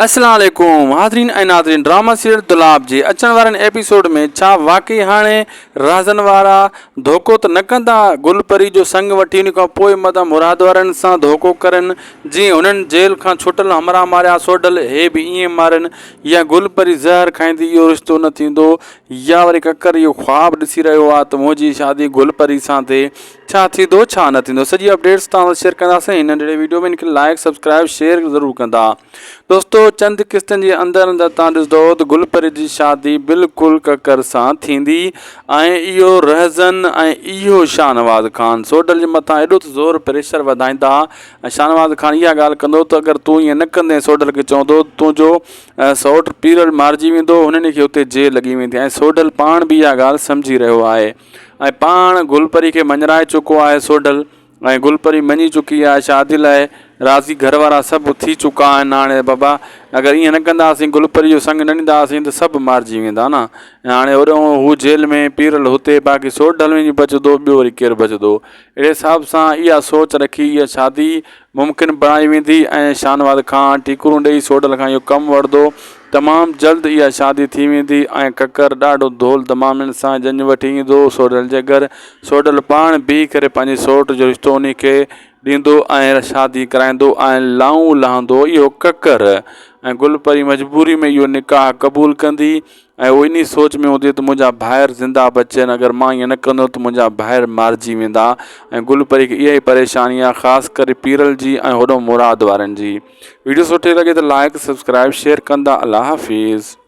السلام عليڪم حاضرين ۽ ناظرين ڊراما سيريل دولاب جي اچڻ وارن ايپيسوڊ ۾ ڇا واقعي هاڻي رازن وارا ڌوڪو ته نه ڪندا گل پري جو سڱ وٺي ان کان پوء مدام مراد وارن سان ڌوڪو ڪرن جيئن هنن جيل کان ڇٽل همراهه ماريا سوڍل هي به ائين مارن يا گل پري زهر کائيندي اهو رشتو نه ٿيندو يا وري ڪڪر اهو خواب ڏسي رهيو آهي ته منهنجي شادي گل پري سان ٿئي ڇا ٿيندو ڇا نه ٿيندو سڄي اپڊيٽس توهان سان شيئر ڪنداسين هن ننڍڙي ويڊيو ۾ ان کي لائڪ سبسڪرائب شيئر ضرور ڪندا دوستو چند قسطن جي اندر اندر توهان ڏسندو ته گل پري جي شادي بلڪل ڪڪر سان ٿيندي ۽ اهو رهزن ۽ اهو شاهنواز خان سوڍل جي مٿان ايڏو ته زور پريشر وڌائيندا ۽ شاهنواز خان اها ڳالهه ڪندو ته اگر تون ائين نه ڪندين سوڍل کي چوندو تنهنجو سئوٽ پيرل مارجي ويندو هنن کي اتي جيل لڳي ويندي ۽ سوڍل پاڻ به اها ڳالهه سمجهي رهيو آهي ۽ پاڻ گل پري کي مڃرائي چڪو آهي سوڍل ۽ گل پري مڃي چڪي آهي شادي لاء راضي گهر وارا سڀ ٿي چڪا آهن هاڻي بابا اگر ائين نه ڪنداسين گل پري جو سڱ نه ڏينداسين ته سڀ مارجي ويندا نه هاڻي هوڏانهن هو جيل ۾ پيرل هتي باقي سوڍل وڃي بچندو ٻيو وري ڪير بچندو اهڙي حساب سان اها سوچ رکي اها شادي ممڪن بڻائي ويندي ۽ شاهنواز خان ٽيڪرون ڏئي سوڍل کان اهو ڪم وٺندو. تمام جلد اها شادي ٿي ويندي ۽ ڪڪر ڏاڍو ڌول دمامين سان ڄڃ وٺي ايندو سوڍل جي گهر. سوڍل پاڻ بيهي ڪري پنهنجي سئوٽ جو رشتو انهي کي ڏيندو ۽ شادي ڪرائيندو ۽ لائون لهندو اهو ڪڪر ۽ گل پري مجبوري ۾ اهو نڪاح قبول ڪندي ۽ هو انهي سوچ ۾ هوندي ته منهنجا ڀائر زنده بچن اگر مان ائين نه ڪندس ته منهنجا ڀائر مارجي ويندا ۽ گل پري کي اها ئي پريشاني آهي خاص ڪري پيرل جي ۽ هوڏو مراد وارن جي ويڊيو سٺي لڳي ته لائڪ سبسڪرائب شيئر ڪندا الله حافظ.